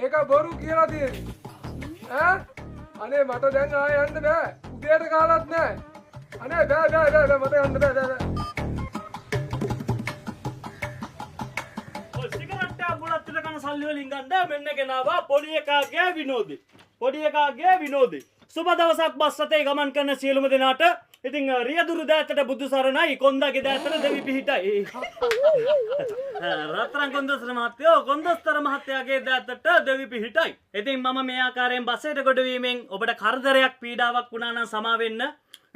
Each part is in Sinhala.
ඒක බොරු කියලා තියෙන්නේ. ඈ අනේ මට දැන් ආයෙ යන්න බෑ. උදේට කාලත් නෑ. අනේ බෑ බෑ බෑ බෑ මට යන්න බෑ බෑ බෑ. ඔය සිගරට් එක බුලත් ටික කන සල්ලි වලින් ගන්න මෙන්න ගෙනාවා පොඩි එකාගේ විනෝදේ. පොඩි එකාගේ විනෝදේ. සුබ දවසක් බස් රථේ ගමන් කරන සියලුම දෙනාට. ඉතින් රියදුරු දෑතට බුදු සරණයි, කොන්දගේ දෑතට දෙවි පිහිටයි. රත්තරන් කොන්දොස්තර මහත්තයෝ, කොන්දොස්තර මහත්තයාගේ දෑතට දෙවි පිහිටයි. ඉතින් මම මේ ආකාරයෙන් බස් එකට ගොඩ වීමෙන් ඔබට කරදරයක් පීඩාවක් වුණා නම් සමා වෙන්න.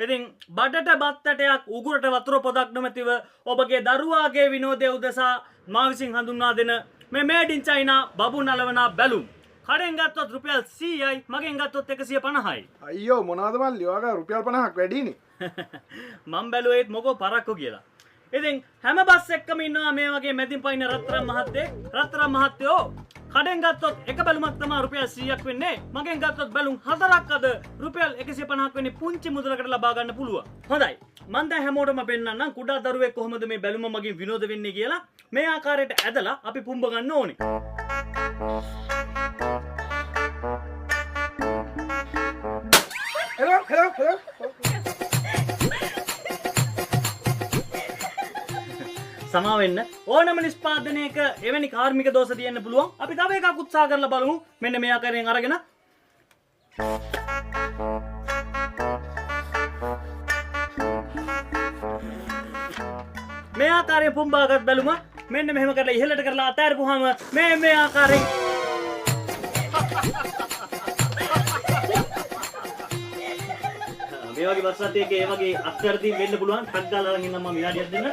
ඉතින් බඩට බත් ඇටයක් උගුරට වතුර පොදක් නොමැතිව ඔබගේ දරුවාගේ විනෝදය උදෙසා මා විසින් හඳුන්වා දෙන මේ මේඩ් ඉන් චයිනා බබුන් අලවනා බැලුම්. කඩෙන් ගත්තොත් රුපියල් 100යි, මගෙන් ගත්තොත් 150යි. අයියෝ මොනවද මල්ලි ඔයාගේ රුපියල් 50ක් වැඩිනේ. මං බැලුවේ ඒත් මොකෝ පරක්කු කියලා. ඉතින් හැම බස් එක්කම ඉන්නවා මේ වගේ මැදින් පයින්න රත්තරන් මහත්තයෙක්. රත්තරන් මහත්තයෝ කඩෙන් ගත්තොත් එක බැලුමක් තමයි රුපියල් 100ක් වෙන්නේ. මගෙන් ගත්තොත් බැලුම් හතරක් අද රුපියල් 150ක් වෙන්නේ පුංචි මුදලකට ලබා ගන්න පුළුවන්. හොඳයි. මං දැන් හැමෝටම පෙන්නන්නම් කුඩා දරුවෙක් කොහොමද මේ බැලුම මගින් විනෝද වෙන්නේ කියලා. මේ ආකාරයට ඇදලා අපි පුම්බ ගන්න ඕනේ. Hello hello hello. සමා වෙන්න ඕනම නිෂ්පාදනයක එවැනි කාර්මික දෝෂ තියෙන්න පුළුවන්. අපි තව එකක් උත්සාහ කරලා බලමු. මෙන්න මේ ආකාරයෙන් අරගෙන මේ ආකාරයෙන් පුම්බාගත් බැලුම මෙන්න මෙහෙම කරලා ඉහළට කරලා අතෑරපුවාම මේ ආකාරයෙන් මේ වගේ බස් රථයක ඒ වගේ අත්වැරදීම් වෙන්න පුළුවන්. ටක් ගාලා අරන් ඉන්නම් මම විනාඩියක් දෙන්න.